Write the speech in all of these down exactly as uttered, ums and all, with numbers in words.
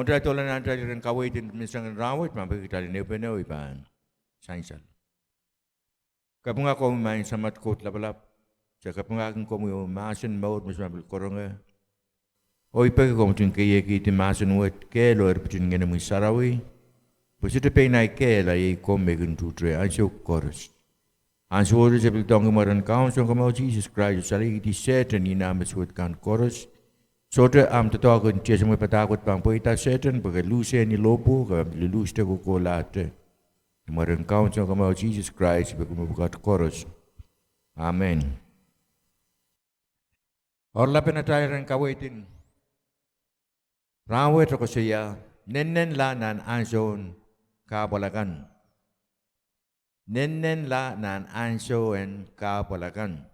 Atail doula, nan atail iren kaweid en menseng en rahnwet, ma peki atail en ehupene, I pahn sansal. Kapinga komwi Maing Samat Koht Lapalap, se kapinga kin komwi oh mahsen mour me se pahn pil karonge. Oh I peki komw ketin keiekihdi mahsen wet kehl oh eripit en Ngenomwi Sarawi, pwe sohte pein ei kehl, a iei komw me kin tuhtre ansou koaros. Ansouohte se pil doadoahngki mwaren Kaun Sounkomour Sises Krais, oh salihdi Sehdan oh nah me suwed kan koaros. Sohte ahmw doadoahk en tiesemwe padahk wet pahn pweida Sehdan, pwe ke luhsehni lohpwuo, ke pahn pil luhste kohkohlahte. Ni mwaren Kaun Sounkomour Sises Krais I peki mepwukat koaros. Amen. Oaralapen atail iren kaweid en rahnwet koasoia, Nennenla nan Ansoun Kahpwal Akan. Nennenla nan Ansoun Kahpwal Akan.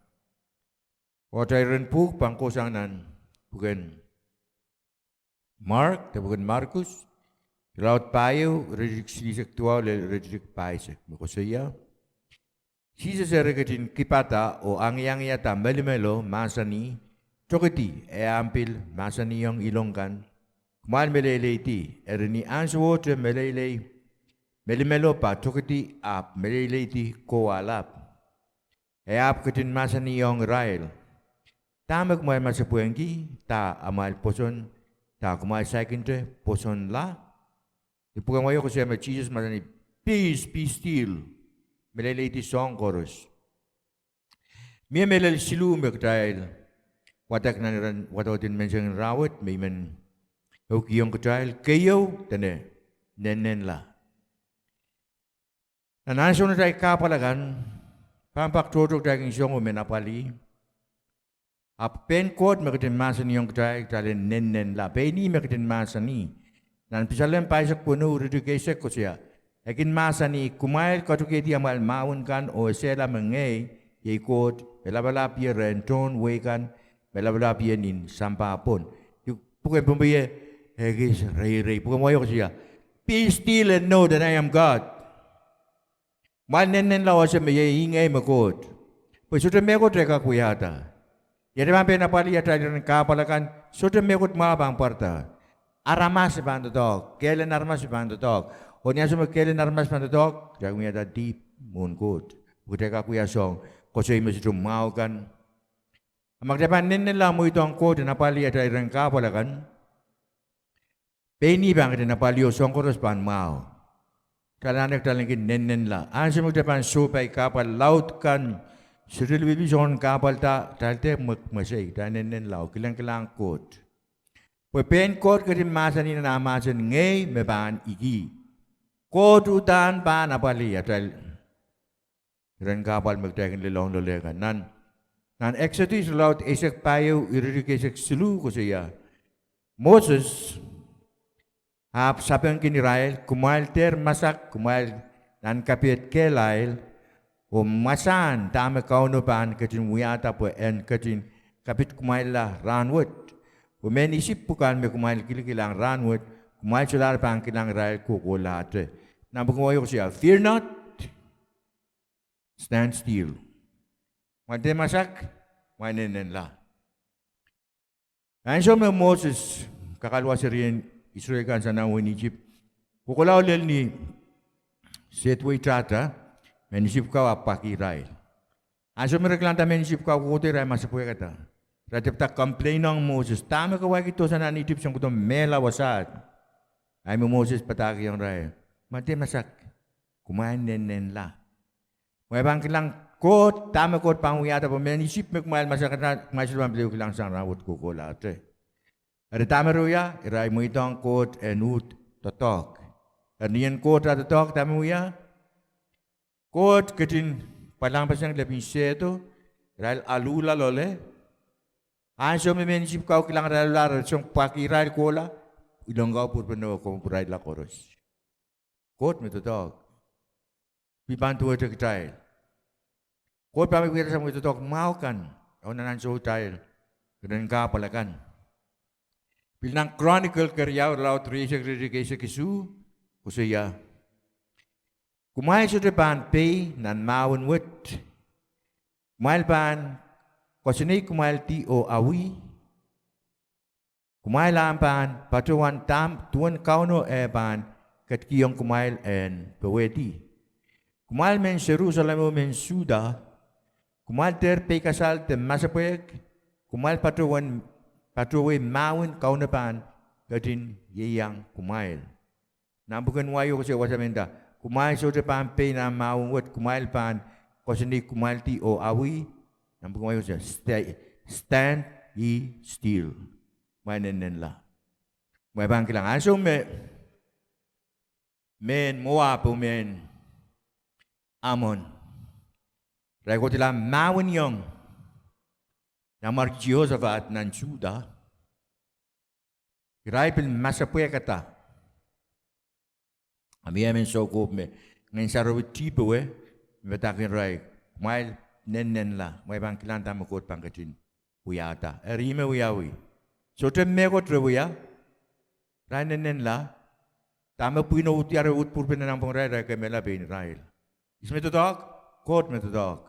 Oh atail iren pwuhk pahn kohsang nan pwuken Mark, de pwuken Markus, irelaud pahieu, iretikitik silihsek duwau lel iretikitik pahisek, me koasoia, Sises eri ketin kipada oh angiangiada melimelo, mahsanih, Tokedi, e ahpw pil mahsanihong ilong kan, Kumwail meleileidi. Eri ni ansowohte meleilei, melimelo pa tokedi ahpw meleileidi kowahlap. E ahpw ketin mahsanihong irail, Dahme kumwail masepwehngki, dah amwail pwoson, dah kumwail saikinte pwosonla? Ni pwuken wai koasoia me Sises mahsanih, Peace, be still. Meleileidi soahng koaros. Mie mehlel siluh me kitail wadek nan iren wadawad en menseng en rahnwet me I men ehukihong kitail. Keieu dene, Nennenla. Nan ansoun atail kahpwal akan, pahn pak tohto kitail kin song oh men apwalih, ahpw pein Koht me ketin mahsanihong kitail, kitail en nennenla. Pein ih me ketin mahsanih. Nan Pisalem pahisek weneu, iretikitik eisek koasoia, E kin mahsanih, Kumwail katikedi amwail mahwen kan oh esehla me ngehi, iei Koht, me lapalap ie rehn tohn wehi kan, me lapalap ie nin sampah pwon. Ih pwuken Pohnpei, ekis reirei, pwuken wai koasoia, Be still and know that I am God. Kumwail nennenla oh ese me iei ngehi me Koht. Pwe sohte mehkot re kak wiahda. Ihte pahn pein apwalih atail iren kahpwal akan, sohte mehkot mwahu pahn pwarada. Aramas pahn doadoahk, kehlen aramas pahn doadoahk. Oh ni ansou me kehlen aramas pahn doadoahk, kitail wiahda dihp mwohn Koht. Kitail kak wia soahng koasoi me sohte mwahu kan. A ma kitail pahn nennenla mweidohng Koht en apwalih atail iren kahpwal akan, pein ih pahn ketin apwalih oh soahng koaros pahn mwahu. Kitail anahne kitail en kin nennenla. Ansou me kitail pahn sohpai kahpwal laud kan, sohte lipilipil soangen kahpwal da, kitail dehr mwekmwesei, kitail nennenla oh kilenglahng Koht. Pwe pein Koht ketin mahsanih nan ah mahsen, Ngehi me pahn ikih. Koht uhdahn pahn apwalih atail iren kahpwal me kitail kin lelohng loale kan. Nan, nan Eksodos irelaud eisek pahieu, iretikitik eisek siluh koasoia, Moses ahpw sapengkin irail, Kumwail dehr masak, kumwail nan kapehd kehlail, oh mwasahn dahme Kauno pahn ketin wiahda pwe en ketin kapitkumwailla rahnwet. Pwe mehn Isip pwukan me kumwail kilikilang rahnwet, kumwail solahr pahn kilang irail kohkohlahte. Nan pwuken wai koasoia, Fear not, stand still. Kumwail dehr masak, kumwail nennenla. Ansou me Moses kakaluwa serien Israel kan sang nan wehin Isip, kohkohla lel ni sehd weitahta, mehn Isip kau ahpw pwakih irail. Ansou me re kilangada mehn Isip kau kohkohdo, irail masepwehkada. Irail tepda complain ong Moses, Dahme ke waikihdo sang nan Isip, sen kohdo mehla wasaht? Ahi me Moses padahkihong irail, Kumwail dehr masak, kumwail nennenla. Kumwail pahn kilang Koht, dahme Koht pahn wiahda, pwe mehn Isip me kumwail masakada, kumwail solahr pahn pil ehu kilang sang rahnwet kohkohlahte. Eri dahme re wia? Irail mweidohng Koht en uhd doadoahk. Eri ni en Koht ah doadoahk, dahme wia? Koht ketin pwalangpeseng lepin sehdo, irail aluhla loale. Ansou me mehn Isip kau kilang irail loale, re song pwakih irail kohla, ilong kau pwurpene oh komw pwurailla koaros. Koht me doadoahk. Pil pahn duwehte kitail. Koht pahn me wiahda samwa doadoahk mwahu kan, oh nan ansoutail iren kahpwal akan. Pil nan Chronicle keriau, irelaud rieisek, iretikitik eisek isuh koasoia, Kumwail sohte pahn pei nan mahwen wet. Kumwail pahn koasoanehdi kumwaildi oh awih. Kumwail ahpw pahn patohwan dahme duwen Kauno eh pahn ketikihong kumwail en powehdi. Kumwail mehn Serusalem oh mehn Suda, kumwail dehr peikasal de masepwehk, kumwail patohwan, patohwei mahwen Kauno pahn ketin ieiang kumwail. Nan pwuken wai o koasoia wasa me nda, kumwail sohte pahn pei nan mahwen wet, kumwail pahn koasoanehdi kumwaildi oh awih. Nan pwuken wai o koasoia, "Stay, stand ye still." Kumwail nennenla. Kumwail pahn kilang ansou me mehn Moab oh mehn Amon irail kohdohla mahweniong Nanmwarki Sehosaphat nan Suda, irail pil masepwehkada. A mie emen soukohp me Ngehn Sarawi dihp ewe me padahkiong irail, kumwail nennenla, kumwail pahn kilang dahme Koht pahn ketin wiahda. Eri me wiawi, sohte mehkot re wia, irail nennenla. Dahme pwihn oh diare, uhdpwurpen nanpwungarail, irail kemehla pein irail. Ihs me doadoahk? Koht me doadoahk.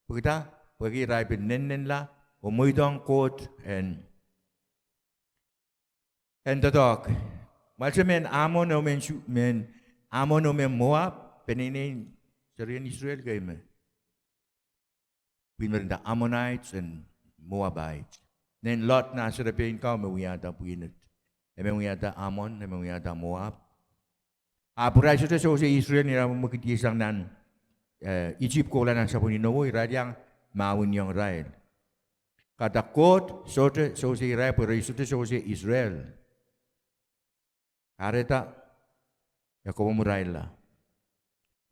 Pwekida? Pwehki irail pil nennenla oh mweidohng Koht en en doadoahk. Mwalse mehn Amon oh mehn Su-, mehn Amon oh mehn Moab, peneineien serien Israel kei me pwihn me re nda Ammonites and Moabites. Nein Lot nah serepein kau me wiahda pwihn et. Emen wiahda Amon, emen wiahda Moab. Ahpw irail sohte sewese Israel ni irail mwekidisang nan, eh, Isip kohla nan sapwen inowo, irail iang mahweniong irail. Kahrehda Koht sohte sewese irail pwe re sohte sewese Israel. Kahrehda e koapworopwor irailla.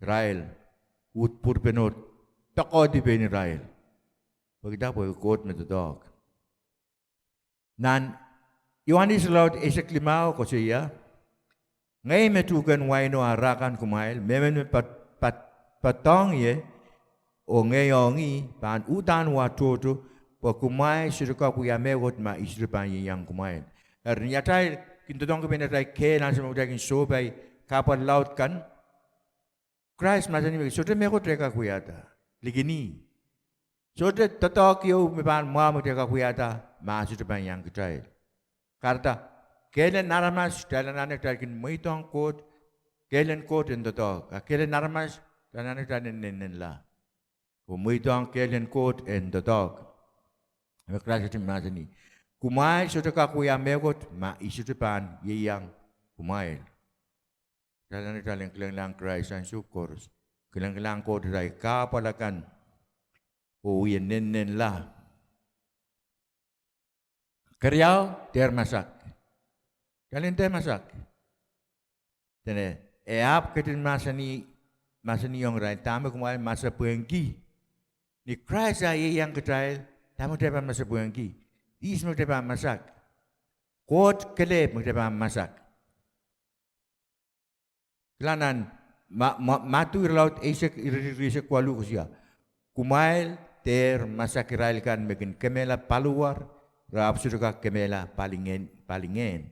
Irail uhdpwurpen oh poakohdi pein irail. Pwekida? Pwehki Koht me doadoahk. Nan Iohanes irelaud eisek limau koasoia, ngehi me tuhkehn waino ah rah kan kumwail, mehmen me poad-, poad-, poadohng ie oh ngehi ong ih, pahn uhdahn wah tohto, pwe kumwail sohte kak wia mehkot ma I sohte pahn ieiang kumwail. Eri ni atail kin doadoahngki pein atail kehl ansou me kitail kin sohpai kahpwal laud kan, Krais mahsanih me sohte mehkot re kak wiahda. Likin ih, sohte doadoahk ieu me pahn mwahu me kitail kak wiahda ma e sohte pahn iang kitail. Kahrehda, kehlen aramas, kitail anahne kitail kin mweidohng Koht, kehlen Koht en doadoahk. A kehlen aramas, kitail anahne kitail en nennenla oh mweidohng kehlen Koht en doadoahk. Me Krais ketin mahsanih, kumwail sohte kak wia mehkot ma I sohte pahn ieiang kumwail. Kitail anahne kitail en kilenglahng Krais ansou koaros, kilenglahng Koht atail kahpwal akan oh wie nennenla. Keriau, dehr masak. Kitail en dehr masak. Dene, e ahpw ketin mahsanih, mahsanihong irail, dahme kumwail masepwehki? Ni Krais ah ieiang kitail, dahme kitail pahn masepwehki? Ihs me kitail pahn masak? Koht kelehpw me kitail pahn masak. Kilang nan Ma-, Ma-, Madiu irelaud eisek, iretikitik rieisek waluh koasoia, kumwail dehr masak irail kan me kin kemehla paliwar, re ahpw sohte kak kemehla palingehn, palingehn.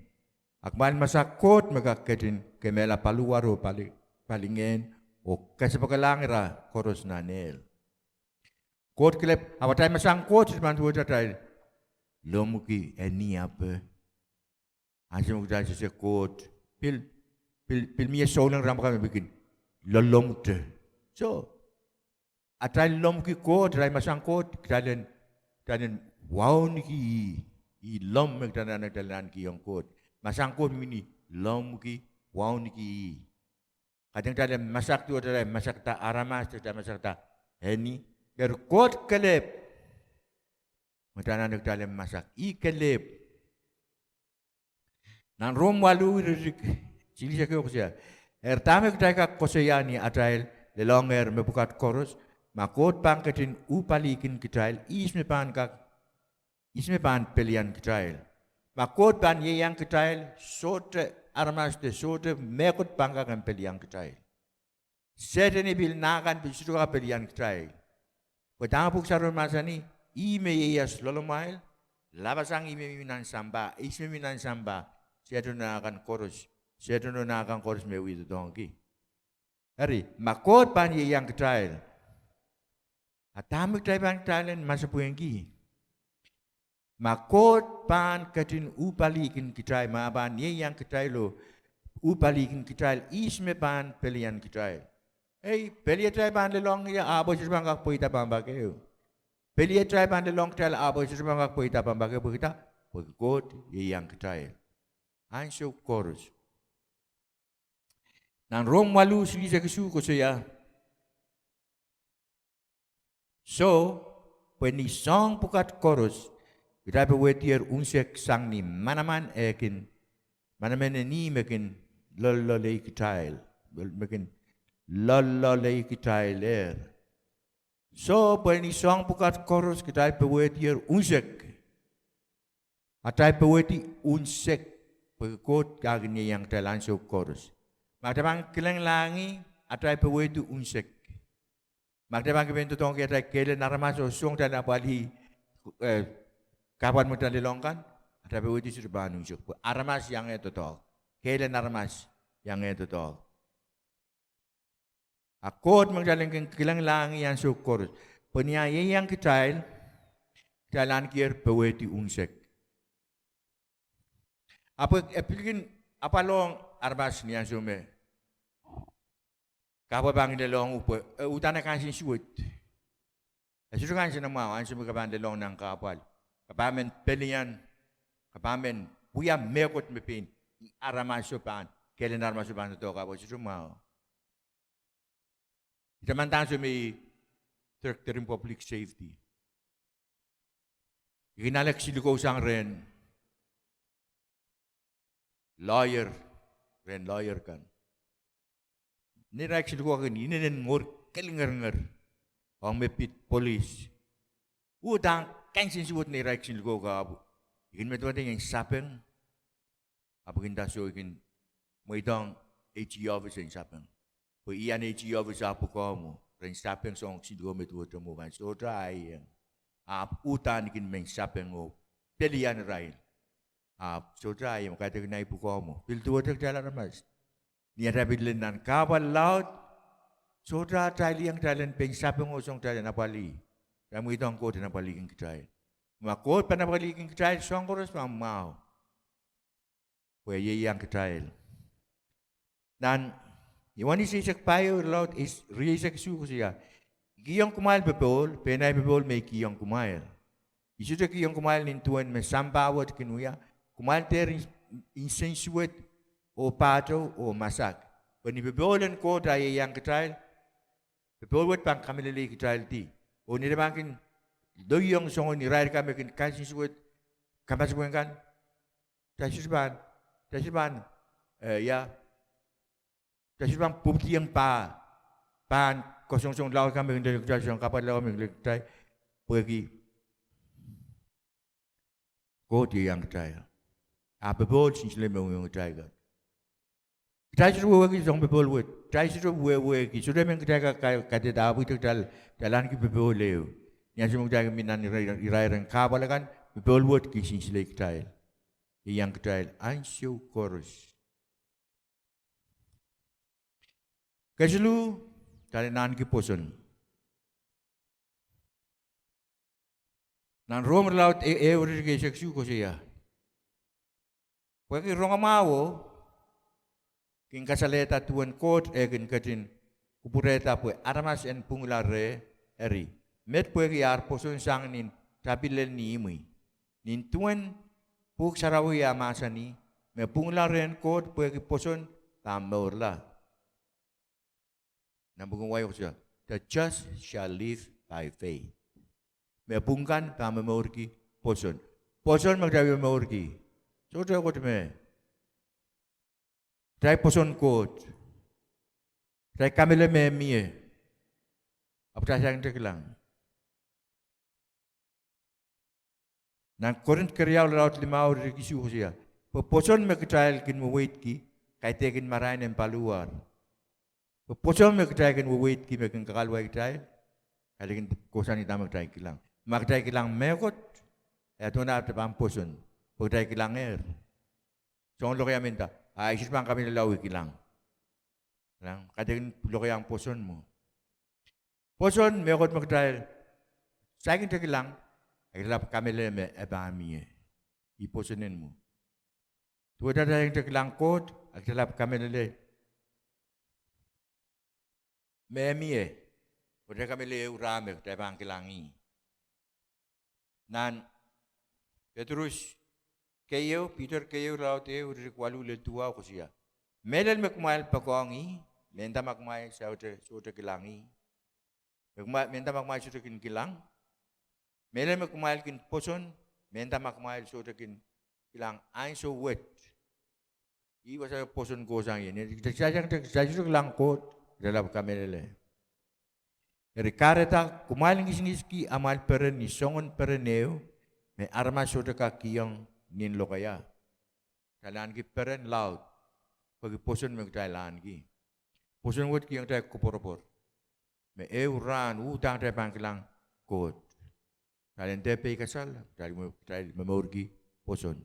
A kumwail masak Koht me kak ketin kemehla paliwar oh pali-, palingehn, oh kesepwekilahng ira koaros nan ehl. Koht kelehpw, ahpw atail masang Koht sohte pahn duwehte atail lomwki eni ape. Ansou me kitail sehse Koht, pil, pil, pil mie souleng rahn pwukat me pil kin lolomwte. Soh, atail lomwki Koht, atail masang Koht, kitail en, kitail en wauneki ih, ih lomw me kitail anahne kitail en ahnikihong Koht. Masang Koht mihmi ni lomwki, wauneki ih. Kaidehn kitail en masak duwehte kitail masakda aramas, kitail masakda eni. Eri Koht kelehpw me kitail anahne kitail en masak, ih kelehpw. Nan Rom waluh iretikitik silihsek ehu koasoia, eri dahme kitail kak koasoia ni atail lelohngehr mepwukat koaros? Ma Koht pahn ketin uhpalihkin kitail, ihs me pahn kak, ihs me pahn pelian kitail? Ma Koht pahn ieiang kitail, sohte aramas de sohte mehkot pahn kak en pelian kitail. Sehdan pil nah kan pil sohte kak pelian kitail. Pwe dahme Pwuhk Sarawi mahsanih, ih me ieias loalomwail, lapasang ih me mihmi nan sampah, ihs me mihmi nan sampah? Sehdan oh nah kan koaros, Sehdan oh nah kan koaros me wie doadoahngki. Eri, ma Koht pahn ieiang kitail, a dahme kitail pahn kitail en masepwehki? Ma Koht pahn ketin uhpalikin kitail, ma pahn ieiang kitail oh uhpalikin kitail, ihs me pahn pelian kitail? Ei, peliatail pahn lelohng ie, ahpw e sohte pahn kak pweida pahn pak ehu. Peliatail pahn lelohng kitail, ahpw e sohte pahn kak pweida pahn pak ehu, pwehki dah? Pwehki Koht ieiang kitail ansou koaros. Nan Rom waluh silihsek isuh koasoia, soh, pwe ni soahng pwukat koaros, kitail powehdier unsek sang ni manaman eh kin, manaman en ih me kin loalloale kitail, me kin loalloalehkitailehr. Soh, pwe ni soahng pwukat koaros kitail powehdier unsek. Atail powehdi unsek, pwe Koht kak kin ieiang kitail ansou koaros. Ma kitail pahn kilenglahng ih, atail powehdi unsek. Ma kitail pahn kin pein doadoahngki atail kehlen aramas oh song kitail en apwalih, eh, kahpwal me kitail lelohng kan, atail powehdi sohte pahn unsek, pwe aramas iang eh doadoahk. Kehlen aramas iang eh doadoahk. A Koht me kitail en kin kilenglahng ih ansou koaros. Pwe ni ah ieiang kitail, kitail ahnekier powehdi unsek. Ahpw e pil kin apwalong aramas ni ansou me kahpwal pahn kin lelohng uhk pwe, eh, uhdahn e kansensuwed. E sohte kansenamwahu ansou me ke pahn lelohng nan kahpwal. Ke pahn men pelian, ke pahn men wia mehkot me pein, ih aramaso pahn, kehlen aramaso pahn doadoahk, ahpw e sohte mwahu. I tamanda ansou me I director en public safety. I kin ale kisinlikou sang rehn lawyer, rehn lawyer kan. Neirail kisinlikou kan inenen ngour kelingeringer ong me pid polis. Uhdahn kansensuwed neirail kisinlikou ka, ahpw I kin medewe en sapeng. Ahpw I kin nda soh, I kin mweidohng AG office en sapeng. Pwe ih ahn AG office ah pwukoa mwo, ren sapeng soangen kisinlikou me duwehte mwo kan, sohte ahiong. Ahpw uhdahn I kin men sapeng oh pelian irail. Ahpw sohte ahiong, kaidehkin ahi pwukoa mwo. Pil duwehte kitail aramas, ni atail pil lel nan kahpwal laud, sohte atail iang kitail en pein sapeng oh song kitail en apwalih. Kitail mweidohng Koht en apwalikin kitail. Ma Koht pahn apwalikin kitail, soahng koaros pahn mwahu. Pwe e ieiang kitail. Nan Iohanes eisek pahieu, irelaud rieisek isuh koasoia, I kihong kumwail popohl, pein ahi popohl me I kihong kumwail. I sohte kihong kumwail nin duwen me sampah wet kin wia, kumwail dehr nsensuwed oh pahtou oh masak. Pwe ni popohl en Koht ah ieiang kitail, popohl wet pahn kamehlele kitaildi. Oh ni atail pahn kin lelohng soangen irair kan me kin kansensuwed kamasepwehn kan, kitail sohte pahn, kitail sohte pahn, eh, ia, kitail sohte pahn pwupwidiong pah, pahn kasongosong laud kan me kin lelohng kitail, soangen kahpwal laud kan me kin lelohng kitail, pwehki Koht ieiang kitail. Ah popohl sinsile me uhwong kitail kan. Kitail sohte wehwehki soangen popohl wet. Kitail sohte wehwehki, sohte men kitail ka, ka, kadehde ahpw ihte kitail, kitail ahneki popohl ehu. Ni ansou me kitail mi nan irair en kahpwal akan, popohl wet kin sinsile kitail, ieiang kitail ansou koaros. Kesiluh, kitail en ahneki pwoson. Nan Rom irelaud ehu, iretikitik eisek isuh koasoia, pwehki rongamwahuo kin kasalehda duwen Koht eh kin ketin kupwurehda pwe aramas en pwungla reh. Eri, met pwehki ar pwoson sang nin tapi lel ni imwi. Nin duwen Pwuhk Sarawi ah mahsanih, me pwungla rehn Koht pwehki pwoson pahn mourla. Nan pwuken wai e koasoia, the just shall live by faith. Me pwung kan pahn momourki pwoson. Pwoson me kitail momourki, sohte Koht me kitail pwoson Koht, kitail kamehlele me mie, ahpw kitail saikinte kilang. Nan Korint keriau irelaud limau, iretikitik isuh koasoia, pwe pwoson me kitail kin weweidki, kaidehkin marain en paliwar. Pwe pwoson me kitail kin weweidki me kin kakalwai kitail, kaidehkin kohsang dahme kitail kilang. Ma kitail kilang mehkot, e duwen ahte pahn pwoson, pwe kitail kilangehr. Soangen lokaia me nda, ah, I sohte pahn kamehlele I kilang. Kaidehkin lokaiahn pwoson mwo. Pwoson mehkot me kitail saikinte kilang, Kitail ahpw kamehlele me e pahn mie. Ih pwoson en mwo. Duwehte atail te kilang Koht, a kitail ahpw kamehlele me e mie, oh kitail kamehlele ehu rahn me kitail pahn kilang ih. Nan Petrus keieu, Piter keieu, irelaud ehu, iretikitik waluh lel duwau koasoia: Mehlel me kumwail poakohng ih, mehnda ma kumwail sohte, sohte kilang ih. Me kumwail, mehnda ma kumwail sohte kin kilang. Mehlel me kumwail kin pwoson, mehnda ma kumwail sohte kin kilang ansou wet. Ih wasa pwoson kohsang ie. Ni kitail, kitail sohte kilang Koht, kitail ahpw kamehlele. Eri kahrehda kumwail ngisingiski amwail peren ni soangen peren ehu, me aramas sohte kak kihong nin lokaia. Kitail ahneki peren laud, pwehki pwoson me kitail ahneki. Pwoson wet kihong kitail koapworopwor me ehu rahn uhdahn kitail pahn kilang Koht. Kitail en dehr peikasal, kitail, kitail momourki pwoson.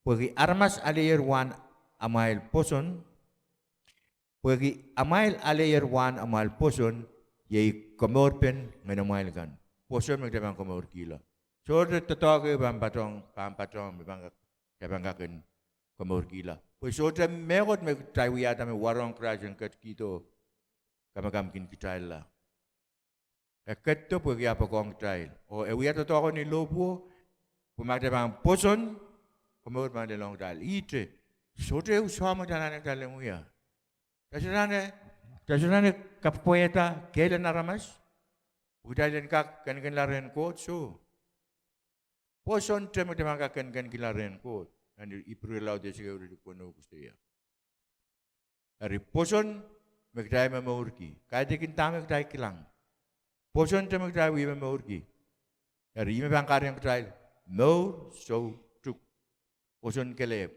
Pwehki aramas aleier wahn amwail pwoson, pwehki amwail aleier wahn amwail pwoson, iei komourpen ngehnomwail kan. Pwoson me kitail pahn komourkihla. Sohte doadoahk ehu pahn patohng, pahn patohng me pahn kak, kitail pahn kak en komourkihla. Pwe sohte mehkot me kitail wiahda me warohng Krais en ketikihdo kamakam kin kitailla. E ketido pwehki e poakohng kitail. Oh e wia doadoahko ni lohpwuo, pwe ma kitail pahn pwoson, komour pahn lelohng kitail. Ihte, sohte ehu soahng me kitail anahne kitail en wia. Kitail sohte anahne, kitail sohte anahne kapwaiada kehlen aramas, pwe kitail en kak kenkenla rehn Koht, soh. Pwoson te me kitail pahn kak kenkenkihla rehn Koht. Nan Ipru irelaud eisek ehu, iretikitik weneu koasoia: Eri pwoson me kitail momourki, kaidehkin dahme kitail kilang. Pwoson te me kitail wie momourki. Eri ih me pahn kahrehiong kitail mour soutuk. Pwoson kelehpw.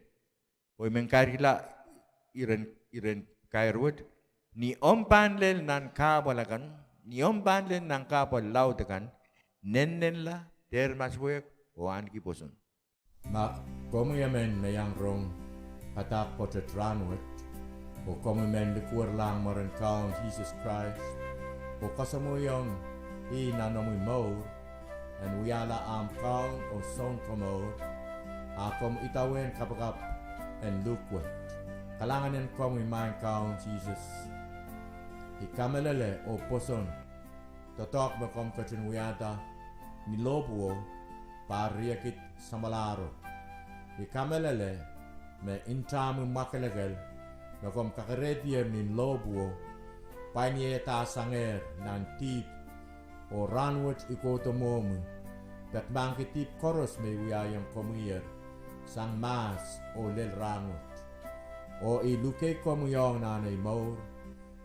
Oh I men kairkihla iren, iren kair wet: Ni omw pahn lel nan kahpwal akan, ni omw pahn lel nan kahpwal laud akan, nennenla, dehr masepwehk, oh ahneki pwoson. Ma komwi emen me iang rong padahk pwoatet rahnwet, oh komwi men likwerlahng mwaren Kaun Sises Krais, oh kasamwoiong ih nan omwi mour, en wiahla ahmw Kaun oh Sounkomour, a komw idawehn kapakap en luhk wet. Kalahngan en komwi, Maing Kaun Sises. I kamehlele oh pwoson doadoahk me komw ketin wiahda ni lohpwuo, pahr riekid samwalahro. I kamehlele me ntahmwi mwakelekel me komw kakerehdi ni lohpwuo, pwain ie dahsangehr nan dihp, oh rahnwet I kohdo mwohmwi, peki mahkki dihp koaros me I wiahiong komwiher, sang mahs oh lel rahnwet. Oh I luke komwi ong nan ei mour,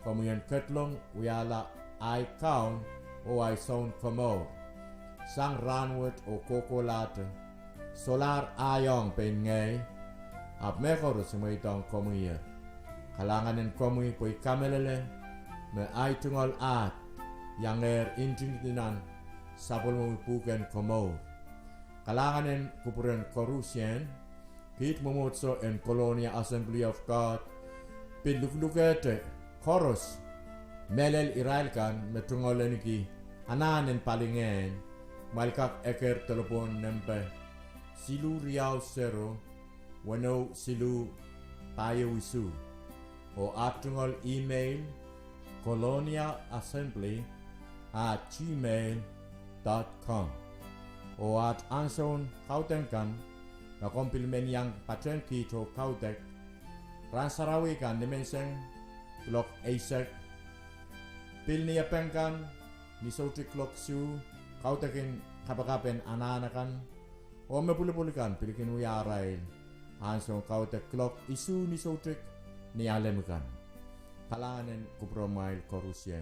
komwi en ketlong wiahla ahi Kaun oh ahi Sounkomour, sang rahnwet oh kohkohlahte, solahr ahi ong pein ngehi, ahpw mehkoaros I mweidohng komwiher. Kalahngan en komwi pwe I kamehlele me ahi tungoal ahd iangehr ntingdi nan sapwellimomwi pwuhken komour. Kalahngan en kupwuren koarusie, kiht mwomwohdiso en Colonia Assembly of God, pil lukelukehte koaros, mehlel irail kan me tungoal ahneki anahn en palingehn, kumwail kak eker delepwohn nempe siluh riau sero, weneu siluh, pahieu isuh. Oh aht tungoal email, colonia assembly at gmail dot com. Oh aht ansoun kaudok kan, ma komw pil men iang patehng kiht oh kaudok, rahn sarawi kan nimenseng kuloak eisek, pil Niepeng kan ni soutik kuloak isuh, kaudokin kapakap en anahn akan, oh me pwulopwul kan pil kin wia arail ansoun kaudok kuloak isuh ni soutik Nialem kan. Kalahngan en kupwuramwail koarusie.